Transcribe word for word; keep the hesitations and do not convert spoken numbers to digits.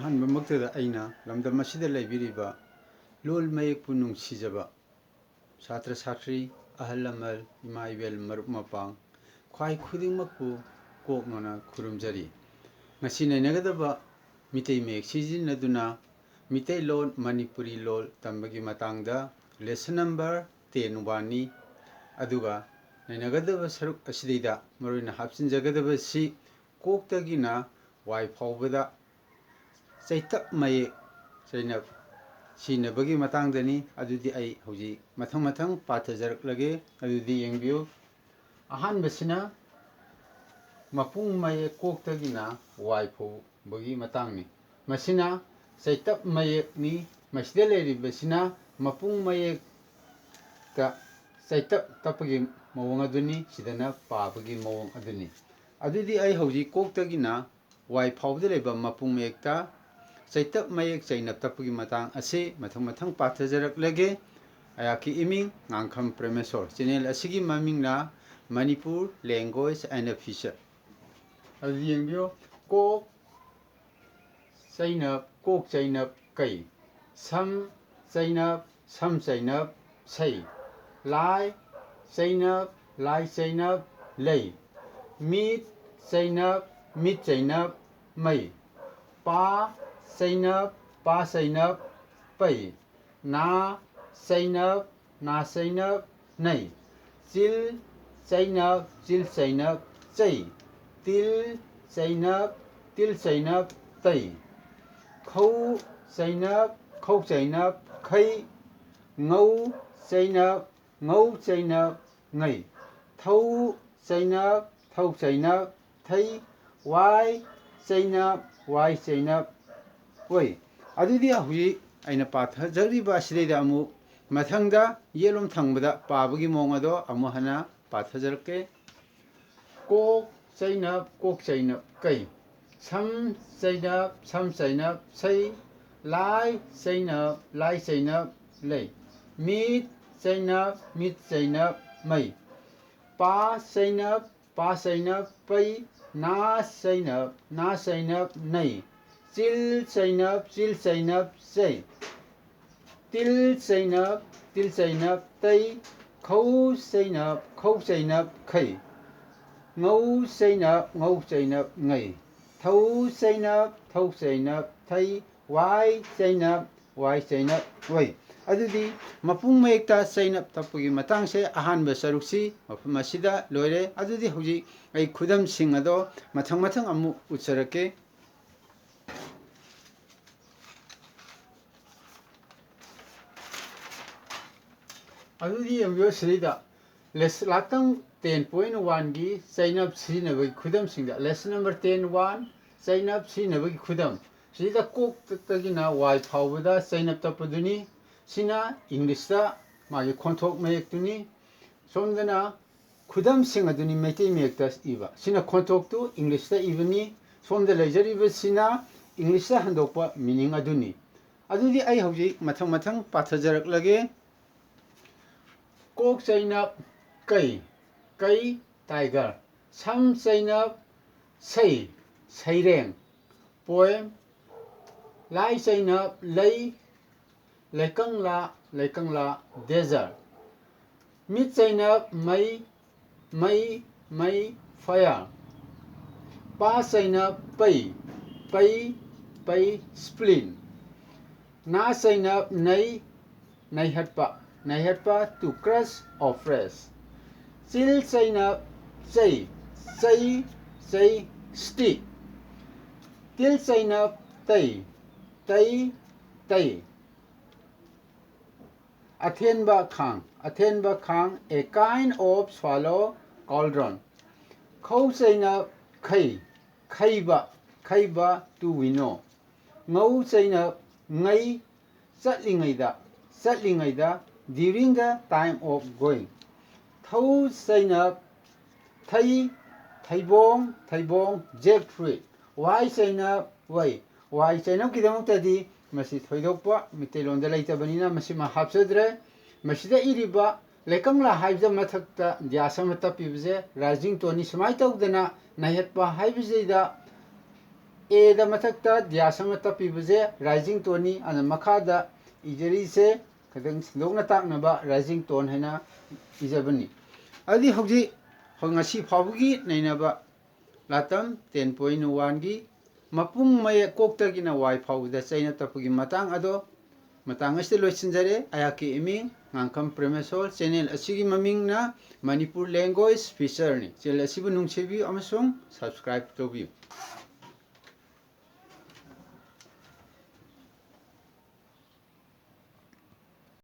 ꯑꯍꯥꯟꯕꯃꯛꯇꯗ ꯑꯩꯅ ꯂꯝꯗꯝ ꯑꯁꯤꯗ ꯂꯩꯕꯤꯔꯤꯕ ꯂꯣꯜ ꯃꯌꯦꯛꯄꯨ ꯅꯨꯡꯁꯤꯖꯕ ꯁꯥꯇ꯭ꯔ ꯁꯥꯇ꯭ꯔꯤ, ꯑꯍꯜ ꯂꯃꯟ, ꯏꯃꯥ ꯏꯕꯦꯜ, ꯃꯔꯨꯞ ꯃꯄꯥꯡ, ꯈ꯭ꯋꯥꯏ ꯈꯨꯗꯤꯡꯃꯛꯄꯨ ꯀꯣꯛꯅꯅ ꯈꯨꯔꯨꯝꯖꯔꯤ꯫ ꯉꯁꯤ ꯅꯩꯅꯒꯗꯕ ꯃꯤꯇꯩ ꯃꯌꯦꯛ ꯁꯤꯖꯤꯟꯅꯗꯨꯅ ꯃꯤꯇꯩꯂꯣꯟ, ꯃꯅꯤꯄꯨꯔꯤ ꯂꯣꯜ ꯇꯝꯕꯒꯤ ꯃꯇꯥꯡꯗ lesson number ten one ꯅꯤ꯫ ꯑꯗꯨꯒ ꯅꯩꯅꯒꯗꯕ ꯁꯔꯨꯛ ꯑꯁꯤꯗꯩꯗ ꯃꯔꯨꯑꯣꯏꯅ ꯍꯥꯞꯆꯤꯟꯖꯒꯗꯕꯁꯤ ꯀꯣꯛꯇꯒꯤꯅ ꯋꯥꯏ ꯐꯥꯎꯕꯗ ꯆꯩꯇꯞ ꯃꯌꯦꯛ ꯆꯩꯅꯞ ꯁꯤꯖꯤꯟꯅꯕꯒꯤ ꯃꯇꯥꯡꯗꯅꯤ꯫ ꯑꯗꯨꯗꯤ ꯑꯩ ꯍꯧꯖꯤꯛ ꯃꯊꯪ ꯃꯊꯪ ꯄꯥꯊꯖꯔꯛꯂꯒꯦ꯫ ꯑꯗꯨꯗꯤ ꯌꯦꯡꯕꯤꯌꯨ꯫ ꯑꯍꯥꯟꯕꯁꯤꯅ ꯃꯄꯨꯡ ꯃꯌꯦꯛ ꯀꯣꯛꯇꯒꯤꯅ ꯋꯥꯏ ꯐꯥꯎꯕꯒꯤ ꯃꯇꯥꯡꯅꯤ꯫ ꯃꯁꯤꯅ ꯆꯩꯇꯞ ꯃꯌꯦꯛꯅꯤ꯫ ꯃꯁꯤꯗ ꯂꯩꯔꯤꯕꯁꯤꯅ ꯃꯄꯨꯡ ꯃꯌꯦꯛꯇ ꯆꯩꯇꯞ ꯇꯞꯄꯒꯤ ꯃꯑꯣꯡ ꯑꯗꯨꯅꯤ, ꯁꯤꯗꯅ ꯄꯥꯕꯒꯤ ꯃꯑꯣꯡ ꯑꯗꯨꯅꯤ꯫ ꯑꯗꯨꯗꯤ ꯑꯩ ꯍꯧꯖꯤꯛ ꯀꯣꯛꯇꯒꯤꯅ ꯋꯥꯏ ꯐꯥꯎꯕꯗ ꯂꯩꯕ ꯃꯄꯨꯡ ꯃꯌꯦꯛꯇ ꯆꯩꯇꯞ ꯃꯌꯦꯛ ꯆꯩꯅꯞ ꯇꯞꯄꯒꯤ ꯃꯇꯥꯡ ꯑꯁꯤ ꯃꯊꯪ ꯃꯊꯪ ꯄꯥꯊꯖꯔꯛꯂꯒꯦ꯫ ꯑꯩꯍꯥꯛꯀꯤ ꯏꯃꯤꯡ ꯉꯥꯡꯈꯝ ꯄ꯭ꯔꯦꯃꯦꯁꯣꯔ꯫ Channel ꯑꯁꯤꯒꯤ ꯃꯃꯤꯡꯅ Manipur Language and Feature꯫ ꯑꯗꯨ ꯌꯦꯡꯕꯤꯌꯨ꯫ ꯀꯣꯛ ꯆꯩꯅꯞ, ꯀꯣꯛ ꯆꯩꯅꯞ ꯀꯩ꯫ ꯁꯝ ꯆꯩꯅꯞ, ꯁꯝ ꯆꯩꯅꯞ ꯁꯩ꯫ ꯂꯥꯏ ꯆꯩꯅꯞ, ꯂꯥꯏ ꯆꯩꯅꯞ ꯂꯩ꯫ ꯃꯤꯠ ꯆꯩꯅꯞ, ꯃꯤꯠ ꯆꯩꯅꯞ ꯃꯩ꯫ ꯄꯥ ꯆꯩꯅꯞ, ꯄꯥ ꯆꯩꯅꯞ ꯄꯩ꯫ ꯅꯥ ꯆꯩꯅꯞ, ꯅꯥ ꯆꯩꯅꯞ ꯅꯩ꯫ ꯆꯤꯜ ꯆꯩꯅꯞ, ꯆꯤꯜ ꯆꯩꯅꯞ ꯆꯩ꯫ ꯇꯤꯜ ꯆꯩꯅꯞ, ꯇꯤꯜ ꯆꯩꯅꯞ ꯇꯩ꯫ ꯈꯧ ꯆꯩꯅꯞ, ꯈꯧ ꯆꯩꯅꯞ ꯈꯩ꯫ ꯉꯧ ꯆꯩꯅꯞ, ꯉꯧ ꯆꯩꯅꯞ ꯉꯩ꯫ ꯊꯧ ꯆꯩꯅꯞ, ꯊꯧ ꯆꯩꯅꯞ ꯊꯩ꯫ ꯋꯥꯏ ꯆꯩꯅꯞ, ꯋꯥꯏ ꯆꯩꯅꯞ ꯑꯣꯏ꯫ ꯑꯗꯨꯗꯤ ꯍꯧꯖꯤꯛ ꯑꯩꯅ ꯄꯥꯊꯖꯔꯤꯕ ꯑꯁꯤꯗꯩꯗ ꯑꯃꯨꯛ ꯃꯊꯪꯗ ꯌꯦꯠꯂꯣꯝ ꯊꯪꯕꯗ ꯄꯥꯕꯒꯤ ꯃꯑꯣꯡ ꯑꯗꯣ ꯑꯃꯨꯛ ꯍꯟꯅ ꯄꯥꯊꯖꯔꯛꯀꯦ꯫ ꯀꯣꯛ ꯆꯩꯅꯞ, ꯀꯣꯛ ꯆꯩꯅꯞ ꯀꯩ꯫ ꯁꯝ ꯆꯩꯅꯞ, ꯁꯝ ꯆꯩꯅꯞ ꯁꯩ꯫ ꯂꯥꯏ ꯆꯩꯅꯞ, ꯂꯥꯏ ꯆꯩꯅꯞ ꯂꯩ꯫ ꯃꯤꯠ ꯆꯩꯅꯞ, ꯃꯤꯠ ꯆꯩꯅꯞ ꯃꯩ꯫ ꯄꯥ ꯆꯩꯅꯞ, ꯄꯥ ꯆꯩꯅꯞ ꯄꯩ꯫ ꯅꯥ ꯆꯩꯅꯞ, ꯅꯥ ꯆꯩꯅꯞ ꯅꯩ꯫ ꯆꯤꯜ ꯆꯩꯅꯞ, ꯆꯤꯜ ꯆꯩꯅꯞ, ꯆꯩ꯫ ꯇꯤꯜ ꯆꯩꯅꯞ, ꯇꯤꯜ ꯆꯩꯅꯞ, ꯇꯩ꯫ ꯈꯧ ꯆꯩꯅꯞ, ꯈꯧ ꯆꯩꯅꯞ, ꯈꯩ꯫ ꯉꯧ ꯆꯩꯅꯞ, ꯉꯧ ꯆꯩꯅꯞ, ꯉꯩ꯫ ꯊꯧ ꯆꯩꯅꯞ, ꯊꯧ ꯆꯩꯅꯞ, ꯊꯩ꯫ ꯋꯥꯏ ꯆꯩꯅꯞ, ꯋꯥꯏ ꯆꯩꯅꯞ, ꯋꯩ꯫ ꯑꯗꯨꯗꯤ ꯃꯄꯨꯡ ꯃꯌꯦꯛꯇ ꯆꯩꯅꯞ ꯇꯞꯄꯒꯤ ꯃꯇꯥꯡꯁꯦ ꯑꯍꯥꯟꯕ ꯁꯔꯨꯛꯁꯤ ꯃꯐꯝ ꯑꯁꯤꯗ ꯂꯣꯏꯔꯦ꯫ ꯑꯗꯨꯗꯤ ꯍꯧꯖꯤꯛ ꯑꯩ ꯈꯨꯗꯝꯁꯤꯡ ꯑꯗꯣ ꯃꯊꯪ ꯃꯊꯪ ꯑꯃꯨꯛ ꯎꯠꯆꯔꯛꯀꯦ꯫ ꯑꯗꯨꯗꯤ ꯌꯦꯡꯕꯤꯌꯨ ꯁꯤꯗꯩꯗ, ꯂꯦꯁ-, ꯂꯥꯛꯇꯝ ten point one ꯒꯤ ꯆꯩꯅꯞ ꯁꯤꯖꯤꯟꯅꯕꯒꯤ ꯈꯨꯗꯝꯁꯤꯡꯗ, lesson number ten one, ꯆꯩꯅꯞ ꯁꯤꯖꯤꯟꯅꯕꯒꯤ ꯈꯨꯗꯝ꯫ ꯁꯤꯗ ꯀꯣꯛꯇꯒꯤꯅ ꯋꯥꯏ ꯐꯥꯎꯕꯗ ꯆꯩꯅꯞ ꯇꯞꯄꯗꯨꯅꯤ꯫ ꯁꯤꯅ ꯏꯪꯂꯤꯁꯇ ꯃꯥꯒꯤ ꯈꯣꯟꯊꯣꯛ ꯃꯌꯦꯛꯇꯨꯅꯤ꯫ ꯁꯣꯝꯗꯅ ꯈꯨꯗꯝꯁꯤꯡ ꯑꯗꯨꯅꯤ ꯃꯩꯇꯩ ꯃꯌꯦꯛꯇ ꯏꯕ꯫ ꯁꯤꯅ ꯈꯣꯟꯊꯣꯛꯇꯨ ꯏꯪꯂꯤꯁꯇ ꯏꯕꯅꯤ꯫ ꯁꯣꯝꯗ ꯂꯩꯖꯔꯤꯕꯁꯤꯅ ꯏꯪꯂꯤꯁꯇ ꯍꯟꯗꯣꯛꯄ meaning ꯑꯗꯨꯅꯤ꯫ ꯑꯗꯨꯗꯤ ꯑꯩ ꯍꯧꯖꯤꯛ ꯃꯊꯪ ꯃꯊꯪ ꯄꯥꯊꯖꯔꯛꯂꯒꯦ꯫ ꯀꯣꯛ ꯆꯩꯅꯞ ꯀꯩ, ꯀꯩ tiger꯫ ꯁꯝ ꯆꯩꯅꯞ ꯁꯩ, ꯁꯩꯔꯦꯡ, poem꯫ ꯂꯥꯏ ꯆꯩꯅꯞ ꯂꯩ, ꯂꯩꯀꯪꯂꯥ, ꯂꯩꯀꯪꯂꯥ, desert꯫ ꯃꯤꯠ ꯆꯩꯅꯞ ꯃꯩ, ꯃꯩ, ꯃꯩ, fire꯫ ꯄꯥ ꯆꯩꯅꯞ ꯄꯩ, ꯄꯩ, ꯄꯩ, spleen꯫ ꯅꯥ ꯆꯩꯅꯞ ꯅꯩ, ꯅꯩꯍꯠꯄ, ꯅꯩꯍꯠꯄ, to crush, oppress꯫ ꯆꯤꯜ ꯆꯩꯅꯞ ꯆꯩ, ꯆꯩ, ꯆꯩ, stick꯫ ꯇꯤꯜ ꯆꯩꯅꯞ ꯇꯩ, ꯇꯩ, ꯇꯩ꯫ ꯑꯊꯦꯟꯕ ꯈꯥꯡ, ꯑꯊꯦꯟꯕ ꯈꯥꯡ, a kind of shallow cauldron꯫ ꯈꯧ ꯆꯩꯅꯞ ꯈꯩ, ꯈꯩꯕ, ꯈꯩꯕ, to winnow꯫ ꯉꯧ ꯆꯩꯅꯞ ꯉꯩ, ꯆꯠꯂꯤꯉꯩꯗ, ꯆꯠꯂꯤꯉꯩꯗ, during the time of going꯫ ꯊꯧ ꯆꯩꯅꯞ ꯊꯩ, ꯊꯩꯕꯣꯡ, ꯊꯩꯕꯣꯡ, jackfruit꯫ ꯋꯥꯏ ꯆꯩꯅꯞ ꯋꯩ꯫ ꯋꯥꯏ ꯆꯩꯅꯞꯀꯤꯗꯃꯛꯇꯗꯤ ꯃꯁꯤ ꯊꯣꯏꯗꯣꯛꯄ ꯃꯩꯇꯩꯂꯣꯟꯗ ꯂꯩꯇꯕꯅꯤꯅ ꯃꯁꯤꯃ ꯍꯥꯞꯆꯗ꯭ꯔꯦ꯫ ꯃꯁꯤꯗ ꯏꯔꯤꯕ ꯂꯩꯀꯪꯂꯥ ꯍꯥꯏꯕꯁꯦ ꯃꯊꯛꯇ dash ꯑꯃ ꯇꯞꯄꯤꯕꯁꯦ rising toneꯅꯤ꯫ ꯁꯨꯃꯥꯏꯅ ꯇꯧꯗꯅ ꯅꯩꯍꯠꯄ ꯍꯥꯏꯕꯁꯤꯗ ꯑꯦꯗ ꯃꯊꯛꯇ ꯗ꯭ꯌꯥꯁ ꯑꯃ ꯇꯞꯄꯤꯕꯁꯦ ꯔꯥꯏꯖꯤꯡ ꯇꯣꯟꯅꯤ꯫ ꯑꯗꯨꯅ ꯃꯈꯥꯗ ꯏꯖꯔꯤꯁꯦ ꯈꯤꯇꯪ ꯁꯟꯗꯣꯛꯅ ꯇꯥꯛꯅꯕ ꯔꯥꯏꯖꯤꯡ ꯇꯣꯟ ꯍꯥꯏꯅ ꯏꯖꯕꯅꯤ꯫ ꯑꯗꯨꯗꯤ ꯍꯧꯖꯤꯛ ꯉꯁꯤ ꯐꯥꯎꯕꯒꯤ ꯅꯩꯅꯕ ꯂꯥꯇꯝ ꯇꯦꯟ ꯄꯣꯏꯟ ꯋꯥꯟꯒꯤ ꯃꯄꯨꯡ ꯃꯌꯦꯛ ꯀꯣꯛꯇꯒꯤꯅ ꯋꯥꯏ ꯐꯥꯎꯕꯗ ꯆꯩꯅ ꯇꯞꯄꯒꯤ ꯃꯇꯥꯡ ꯑꯗꯣ ꯃꯇꯥꯡ ꯑꯁꯤꯗ ꯂꯣꯏꯁꯤꯟꯖꯔꯦ꯫ ꯑꯩꯍꯥꯛꯀꯤ ꯏꯃꯤꯡ ꯉꯥꯡꯈꯝ ꯄ꯭ꯔꯦꯃꯦꯁꯣꯔ꯫ ꯆꯦꯅꯦꯜ ꯑꯁꯤꯒꯤ ꯃꯃꯤꯡꯅ ꯃꯅꯤꯄꯨꯔ ꯂꯦꯡꯒ꯭ꯋꯦꯖ ꯐꯤꯆꯔꯅꯤ꯫ ꯆꯦꯅꯦꯜ ꯑꯁꯤꯕꯨ ꯅꯨꯡꯁꯤꯕꯤꯌꯨ ꯑꯃꯁꯨꯡ ꯁꯕꯁꯀ꯭ꯔꯥꯏꯕ ꯇꯧꯕꯤꯌꯨ꯫